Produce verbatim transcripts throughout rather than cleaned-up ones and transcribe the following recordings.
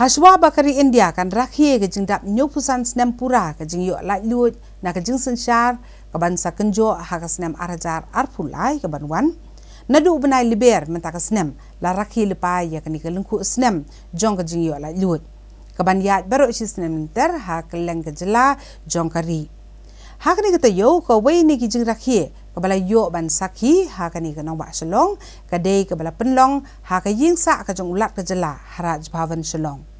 Hashwa ba ka ri India kan rakhe ka jingdap hynñiewphew san snem pura ka jingïoh laitluid na ka jingsynshar ka ban sa kynjoh ha ka snem ar hajar arphew lai ka ban wan. Naduh u bnai Lber mynta ka snem la rakhe lypa ïa kane ka lyngkhuh snem jong ka jingïoh laitluid, ka ban ïaid baroh shi snem lynter ha kylleng ka jylla jong ka ri. Ha kane ka taïew, kawei na ki jingrakhe kaba la ïoh ban sakhi ha kane ka nongbah Shillong ka dei kaba la pynlong ha ka ïing sah ka jong u Lat ka jylla ha Raj Bhavan Shillong.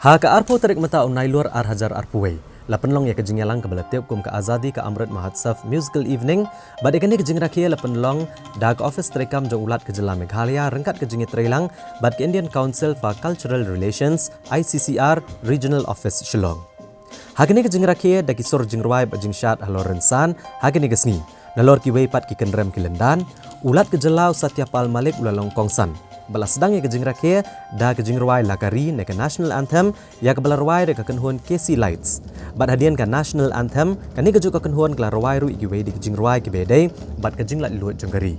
Ha ka arphew tarik mynta u Nailur ar hajar arphew wei, la pynlong ïa ka jingïalang kaba la tip kum ka Azadi Ka Amrit Mahotsav Musical Evening, bad ïa kane ka jingrakhe la pynlong da ka office treikam jong u Lat ka jylla Meghalaya ryngkat ka jingïatreilang bad ka Indian Council for Cultural Relations, I C C R, Regional Office Shillong. Ha kane ka jingrakhe da ki sur jingrwai bad jingshad halor rynsan ha kane ka sngi, nalor kiwei pat ki kynrem ki lyndan, u Lat ka jylla u Satya Pal Malik u la long kongsan bad la sdang ïa ka jingrakhe da ka jingrwai La Ka Ri ne ka National Anthem, ïa kaba la rwai da ka kynhun K C Lights. Bad hadien ka National Anthem, kane kajuh ka kynhun ka la rwai ruh ïa kiwei de ki jingrwai kiba ïadei bad ka jinglaitluid jong ka ri.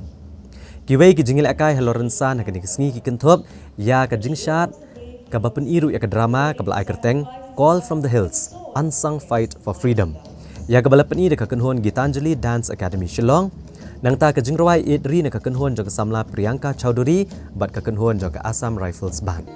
Kiwei ki jingïalehkai halor rynsan ha kane ka sngi ki kynthup ïa ka jingshad kaba pyni ruh ïa ka drama kaba la ai kyrteng Call from the Hills: Unsung Fight for Freedom, ïa kaba la pyni da ka kynhun Gitanjali Dance Academy Shillong. Nangta ka jingrwai Ïeit Ri na ka kynhun jong ka samla Priyanka Chowdhury bad ka kynhun jong ka Assam Rifles Band.